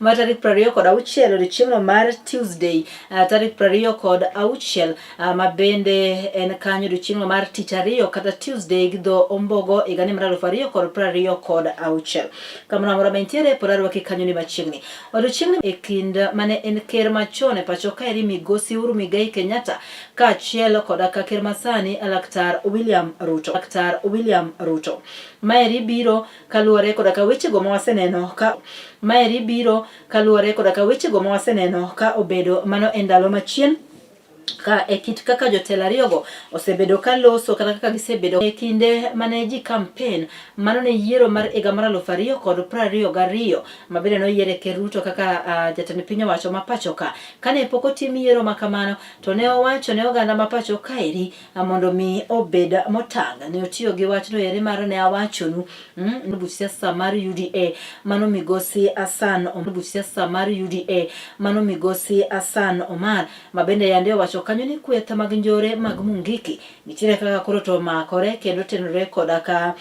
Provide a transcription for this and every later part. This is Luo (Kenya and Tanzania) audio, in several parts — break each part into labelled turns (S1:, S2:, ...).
S1: ma tarik 26 odiochieng'no mar Tuesday tarik 26 ma bende en kanyo odiochieng'no mar tich ariyo kata Tuesday gi dho ombogo higani mar 2026. Kamoro amora ma intiere pod arwaki kanyo ni machiegni. Odiochieng'ni e kind mane en ker machon e pacho kaeri Migosi Uhuru Muigai Kenyatta kaachiel koda ka ker masani Laktar William Ruto. Laktar William Ruto. Maeri biro kaluwore koda ka wechego ma waseneno ka maeri biro kaluwore koda ka wechego ma waseneno ka obedo mano e ndalo machien ka e kit kaka jotelo ariyogo osebedo ka loso kata kaka gisebedo e kinde mane ji campaign mano ne yiero mar higa mar 2022 ma bende noyiere Ker Ruto kaka jatend piny owacho ma pacho ka. Kane pok otim yiero ma kamano to ne owacho ne oganda ma pacho kaeri mondo mi obed motang'. Ne otiyo gi wachno eri mar ne awachonu buch siasa mar UDA mano migosi Hassan buch siasa mar UDA mano migosi Hassan Omar ma bende yande owacho kanyo ni kweth mag njore mag Mungiki nitiere kaka koro to omakore kendo tenore koda ka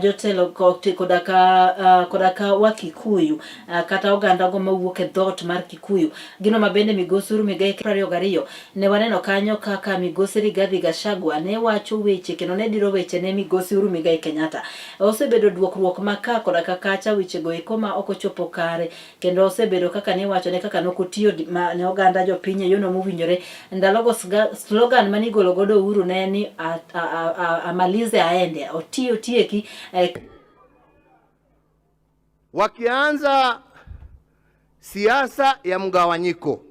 S1: jotelo koda ka koda ka wa Kikuyu kata oganda go mawuok e dhoot mar Kikuyu. Gino ma bende migosi Uhuru Muigai 22 ne waneno kanyo kaka migosi Rigathi Gachagua ne wacho weche kendo ne diro weche ne migosi Uhuru Muigai Kenyatta. Osebedo duokruok ma ka koda ka kacha wechego eko ma ok ochopo kare kendo osebedo kaka niwachone kaka nokotiyo ne oganda jopiny e yono mowinjore. Ndalogo slogan mane igolo godo Uhuru ne ni amalize aende, oti otieki.
S2: Wakianza siasa ya mgawanyiko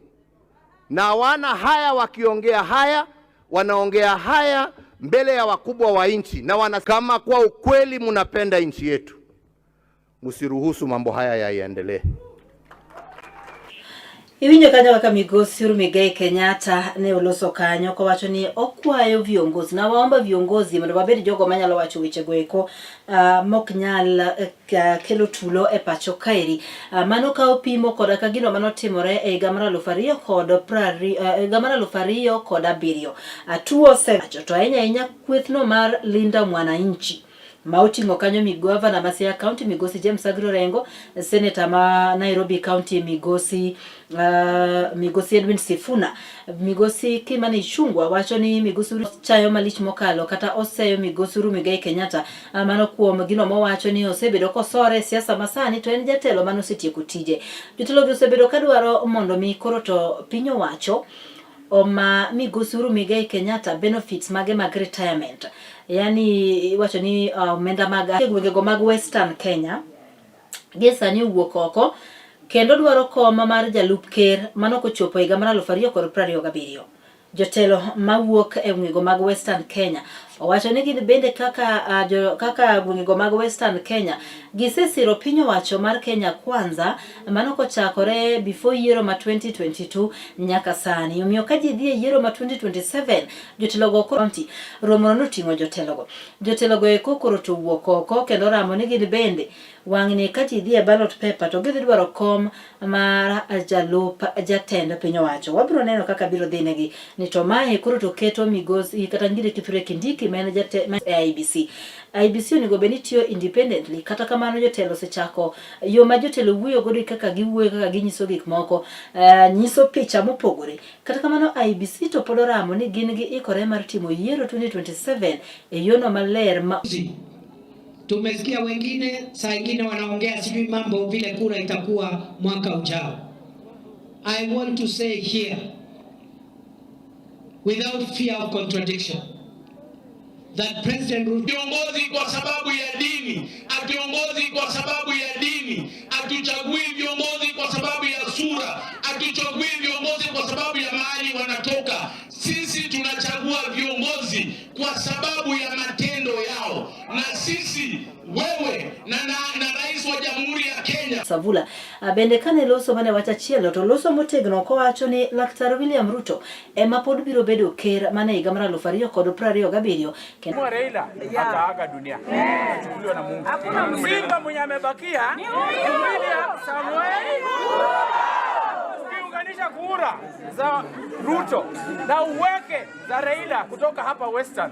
S2: na wana haya, wakiongea haya, wanaongea haya mbele ya wakubwa wa nchi, na wana kama kwa ukweli mnapenda nchi yetu, msiruhusu mambo haya yaendelee.
S1: Iwinjo kanyo kaka migosi Uhuru Muigai Kenyatta ne oloso kanyo kowacho ni okwayo viongozi na waomba viongozi mondo wabed jogo manyalo wacho wechego eko mok nyal kelo tulo e pacho kaeri. Mano ka opimo koda ka gino manotimore e higa mar 2020 higa mar 2007. Tuo osewacho to ahinya ahinya kwethno mar Linda Mwananchi ma oting'o kanyo gavana ma Siaya County migosi James Agro Orengo, Senator ma Nairobi County migosi Edwin Sifuna. Migosi Kimani Ichung'wa wacho ni migosi chayo malich mokalo kata oseyo migosi Uhuru Muigai Kenyatta mano kuom gino mowacho ni osebedo kosore e siasa masani to en jatelo mane osetieko tije. Jotelo gi osebedo kadwaro mondo mi koro to piny owacho oma migosi Uhuru Muigai Kenyatta benefits mage mag retirement. Yani iwacho ni omenda mag gwengego mag Western Kenya gie sani owuok oko kendo dwaro kom mar jalup ker mano kochopo higa mar 2027. Jotelo mawuok e gwengego mag Western Kenya owacho ni gin bende kaka kaka gwengego mag Western Kenya gisesiro piny owacho mar Kenya Kwanza mano kochakore before yiero ma 2022 nyaka sani. Omiyo ka ji dhi e yiero ma 2027 jotelogo county romono noting'o jotelogo. Jotelogo eko koro to owuok oko kendo oramo ni gin bende wang'ni ka ji dhi e ballot paper to gidhi dwaro kom mar jalup jatend piny owacho. Wabiro neno kaka biro dhi negi ni to mae koro to keto migosi kata Ngire Kithure Kindiki ma en jatend e IEBC. IEBC onego bed ni tiyo independently kata kamano jotelo osechako yo ma jotelo wuoyo godo kaka giwuoyo kaka ginyiso gik moko nyiso picha mopogore. Kata kamano IEBC to pod oramo ni gin gi ikore mar timo yiero 2027 e yono maler ma
S3: Tumesikia wengine saa ingine wanaongea sijui mambo vile kura itakuwa mwaka ujao. I want to say here without fear of contradiction that President Ruto
S4: viongozi kwa sababu ya dini, ationgozi kwa sababu ya dini, atuchagui viongozi kwa sababu ya sura, atuchagui viongozi kwa sababu ya mahali wanatoka. Sisi tunachagua viongozi kwa sababu ya matendo yao, na sisi wewe na rais wa Jamhuri ya Kenya
S1: Savula bende kane loso mane wach achiel to loso motegno kowacho ni Laktar William Ruto ema pod biro bedo ker mane higa mar 2027.
S5: Raila akaaga dunia, achukuliwa na Mungu. Simba mwenye amebakia ni William Samoei. Ukiunganisha kura za Ruto na uweke za Raila kutoka hapa Western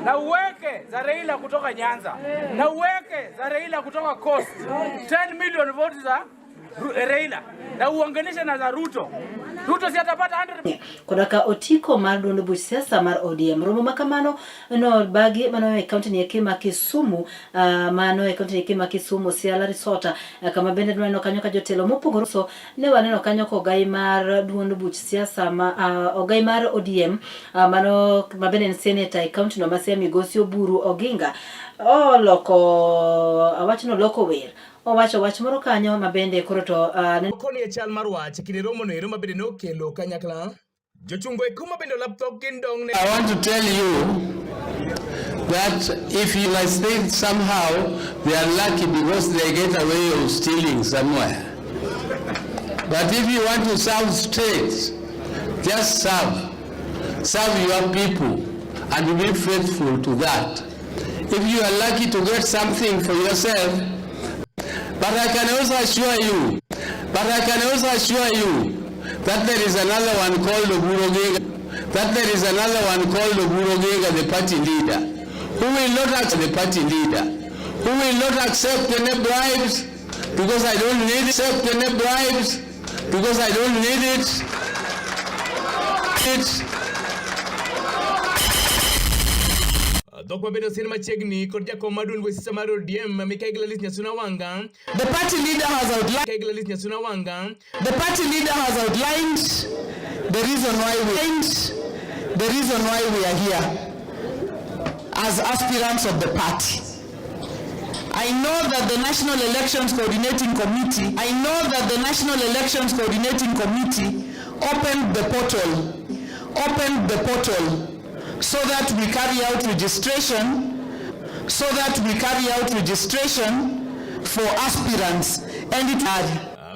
S5: na uweke za Raila kutoka Nyanza na uweke za Raila kutoka Coast, 10 million votes za Raila na uunganishe na za Ruto, Ruto si atapata 100.
S1: Koda ka otiko mar duond buch siasa mar ODM. Romo ma kamano nobagi mano e kaunti ni eki ma Kisumu, mano e kaunti ni eki ma Kisumu, Siala Resort, kama bende nwaneno kanyo ka jotelo mopogore so ne waneno kanyo ka ogai mar duond buch siasa ma ogai mar ODM, mano ma bende en seneta e kaunti no ma Siaya Migosi Oburu Oginga oloko awach ni oloko wer owacho wach moro kanyo ma bende koro to
S6: Koni e chal mar wach e kinde romono ero ma bende nokelo kanyakla jochungo e kuma bende olap dhok gin dong' ne
S7: I want to tell you that if you must think somehow they are lucky because they get away of stealing somewhere. But if you want to serve straight, just serve. Serve your people and be faithful to that. If you are lucky to get something for yourself, but I can also assure you, but I can also assure you that there is another one called Oburu Oginga, that there is another one called Oburu Oginga, the party leader, who will not accept the party leader, who will not accept any bribes, because I don't need accept any bribes, because I don't need it. It.
S6: Dhok mabende osin machiegni kod jakom mar duond siasa mar ODM Mikai Gladys Nyasuna Wanga.
S8: The party leader has outlined.
S6: Mikai Gladys Nyasuna Wanga.
S8: The party leader has outlined the reason why we the reason why we are here as aspirants of the party. I know that the National Elections Coordinating Committee, I know that the National Elections Coordinating Committee opened the portal, opened the portal so that we carry out registration, so that we carry out registration for aspirants and it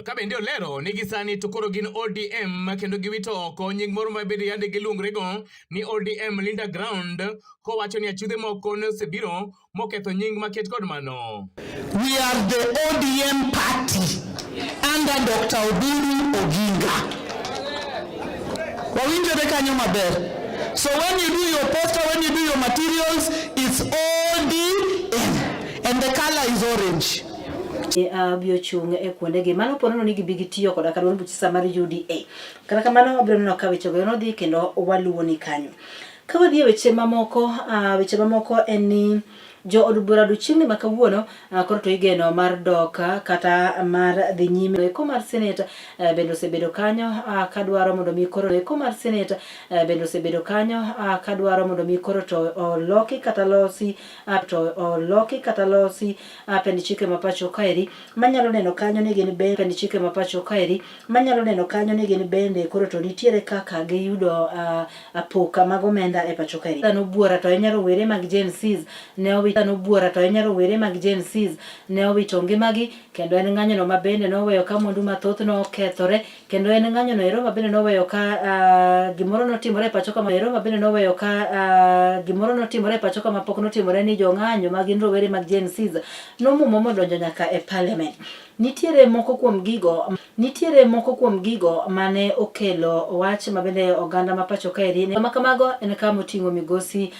S6: Ka bende olero ni gisani to koro gin ODM kendo giwito oko nying moro ma bende yande giluongrego ni ODM Linda Ground kowacho ni achudhe moko ne osebiro moketho nying maket kod mano.
S8: We are the ODM party under Dr. Oburu Oginga. Wawinjore kanyo maber. So when you do your poster, when you do your materials, it's ODM and the color is orange.
S1: Biro chung' e kuondegi mano po nono ni gibi gitiyo koda ka duond buch siasa mar UDA. Kata kamano wabiro neno ka wechego nodhi kendo waluwo ni kanyo. Ka wadhi e weche mamoko, weche mamoko en ni jo od bura odiochieng'ni ma kawuono koro to igeno mar dok kata mar dhi nyime. Eko mar Senate bende osebedo kanyo kadwaro mondo mi koro eko mar Senate bende osebedo kanyo kadwaro mondo mi koro to oloki kata losi to oloki kata losi pend chike ma pacho kaeri manyalo neno kanyo ni gin bende pend chike ma pacho kaeri manyalo neno kanyo ni gin bende koro to nitiere kaka giyudo apoka mag omenda e pacho kaeri. Dhano buora to ahinya rowere mag Gen Zs ne owito dhano buora to ahinya rowere mag Gen Zs ne owito ngimagi kendo en ng'anyono ma bende noweyo ka mwandu mathoth nokethore kendo en ng'anyono ero ma bende noweyo ka gimoro notimore e pacho ka ero ma bende noweyo ka gimoro notimore e pacho ka mapok notimore ni jong'anyo ma gin rowere mag Gen Zs nomuomo modonjo nyaka e parliament. Nitiere moko kuom gigo nitiere moko kuom gigo mane okelo wach ma bende oganda ma pacho kaeri ma kamago en kama oting'o migosi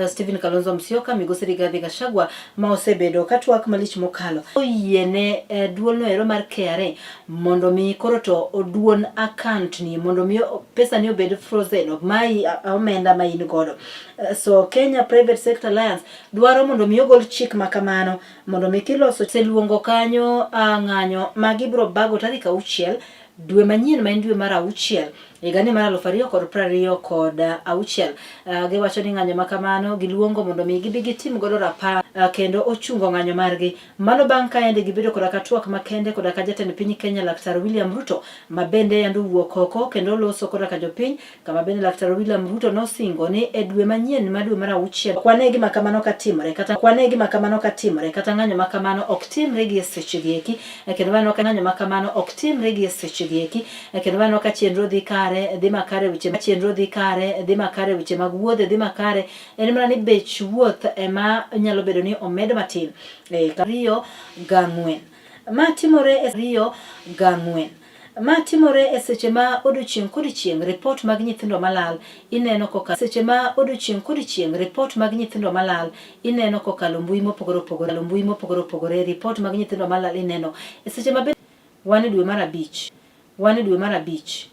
S1: Stephen Kalonzo Musyoka, migosi Rigathi Gachagua ma osebedo ka twak malich mokalo oyiene duolno ero mar KRA mondo mi koro to oduon account ni mondo mi pesa ni obed frozen mayi omenda ma in godo. So Kenya Private Sector Alliance dwaro mondo mi ogol chik ma kamano mondo mi kiloso seluongo kanyo ng'anyo ma gibiro bago tarik 6 dwe manyien ma en dwe mar 6 higani mar 2026. Giwacho ni ng'anyo ma kamano giluongo mondo mi gibi gitim godo rapar kendo ochungo ng'anyo margi. Mano bang' ka yande gibedo koda ka twak makende koda ka jatend piny Kenya Laktar William Ruto ma bende yande owuok oko kendo oloso koda ka jopiny kama bende Laktar William Ruto nosingo ni e dwe manyien ma dwe mar 6 ok wane gima kamano katimore kata ok wane gima kamano katimore kata ng'anyo ma kamano ok timre gi e seche gi eki kendo waneno ka ng'anyo ma kamano ok timre gi e seche gi eki kendo waneno ka chenro dhi kare dhi makare weche chenro dhi kare dhi makare weche mag wuodhe dhi makare en mana ni bech wuoth ema nyalo bedo ni omed matin e 2 ga4 ma timore e 2 ga4 ma timore e seche ma odiochieng' kodiochieng' ripot mag nyithindo malal ineno koka seche ma odiochieng' kodiochieng' ripot mag nyithindo malal ineno kokalo mbui mopogore opogore mbui mopogore opogore ripot mag nyithindo malal ineno e seche ma. Wan e dwe mar abich. Wan e dwe mar abich.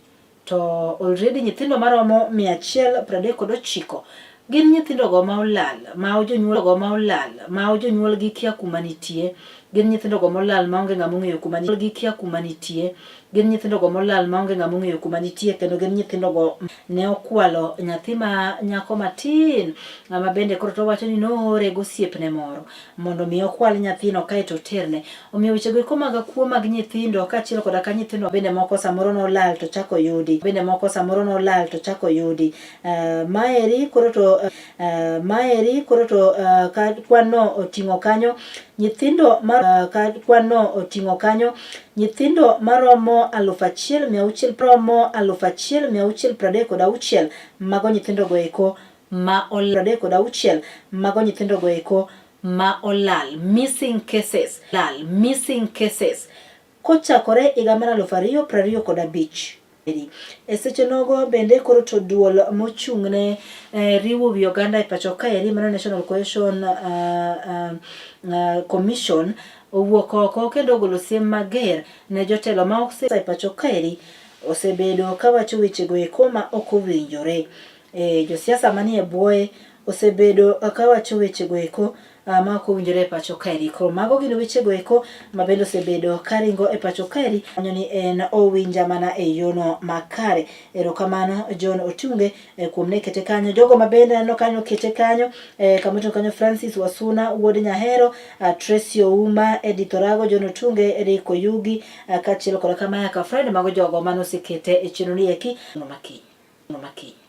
S1: To already nyithindo maromo 139 gin nyithindogo ma olal, ma jonyuol go ma olal, ma jonyuolgi kia kuma nitie. Gin nyithindogo molal maonge ng'ama ong'eyo kuma gi kia kuma nitie. Gin nyithindogo molal maonge ng'ama ong'eyo kuma nitie kendo gin nyithindogo ne okwalo nyathi ma nyako matin ma bende koro to wacho ni noore gosiepne moro mondo mi okwal nyathino kaeto oterne. Omiyo wechego eko mag kuo mag nyithindo kaachiel koda ka nyithindo bende moko samoro nolal to chak oyudi. Bende moko samoro nolal to chak oyudi. Uh, maeri koro to uh, maeri koro to uh, ka kwan no oting'o kanyo nyithindo mar uh, ka kwan no oting'o kanyo nyithindo maromo 1600 romo 1636 mago nyithindo go eko ma olal 36 mago nyithindo go eko ma olal missing cases lal missing cases kochakore higa mar 2025. E seche nogo bende koro to duol mochung'ne eh, riwo wi oganda e pacho kaeri mano National Cohesion uh, uh, uh, Commission owuok oko kendo ogolo siem mager ne jotelo ma ok e pacho kaeri osebedo kawacho wechego eko ma ok owinjore. E, josiasa manie bwoye osebedo kawacho wechego eko ma ok owinjore e pacho kaeri. Koro mago gin wechego eko ma bende osebedo karingo e pacho kaeri manyo ni en owinja mana e yono makare. Erokamano John Otunge eh, kuom ne kete kanyo. Jogo ma bende aneno kanyo kete kanyo eh, kamoting'o kanyo Francis Wasuna wuod Nyahero, uh, Tracy Ouma, Edith Orago, John Otunge, Eric Oyugi uh, kaachiel koda Kamaya ka Fred, mago jogo mane osekete e chenro ni eki no makinyi. No makinyi.